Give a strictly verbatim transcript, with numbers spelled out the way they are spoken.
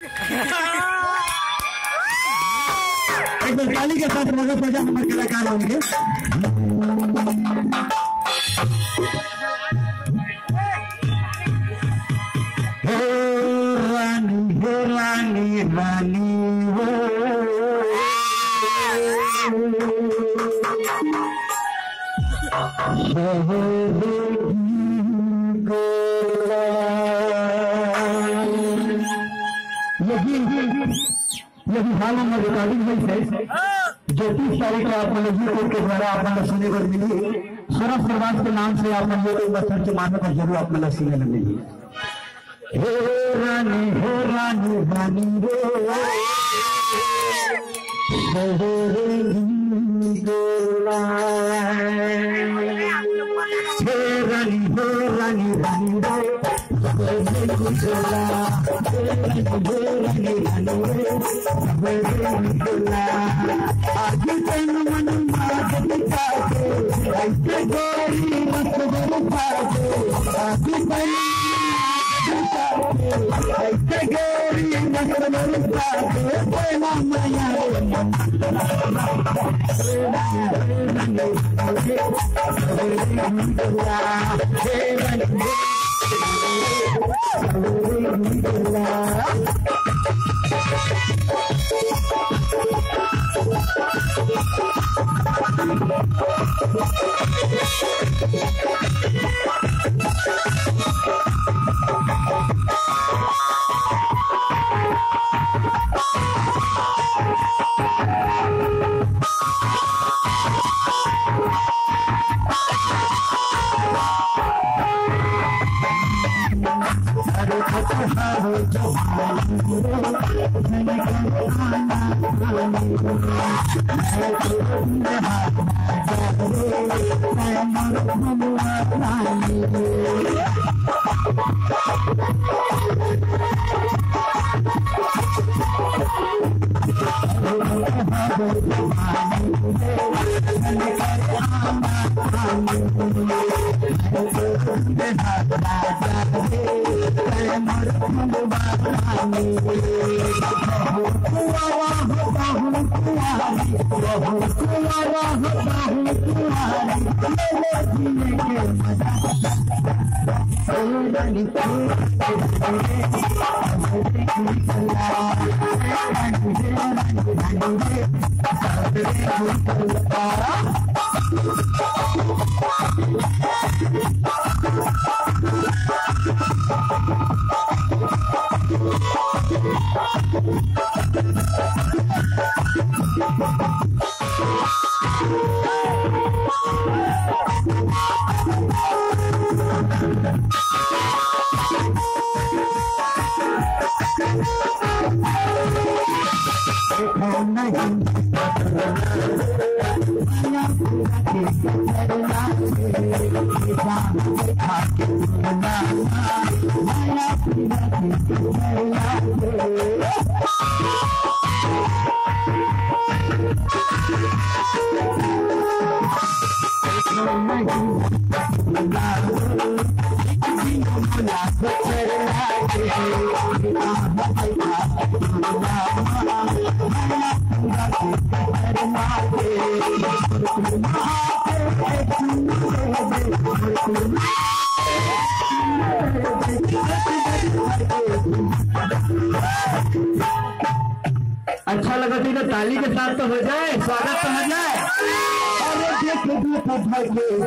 एक बार ताली के साथ स्वागत हो जाए हमारे कलाकार होंगे। हो रानी, हो रानी, रानी, हो। यही, यही हाल में रिकॉर्डिंग हुई है। जो तीस तारीख को आप मन ला YouTube के द्वारा आप मन ला सुने बर मिली, सौरभ श्रीवास के नाम से आप मन YouTube पर सर्च मारने पर जरूर आप मन ला सुने ला मिली। हे रानी, हे रानी, रानी रे। हे रानी, हे रानी, रानी रे। अच्छा लगा तो इधर ताली के साथ तो हो जाए, स्वागत तो हो जाए। अरे देख, देख, देख, देख,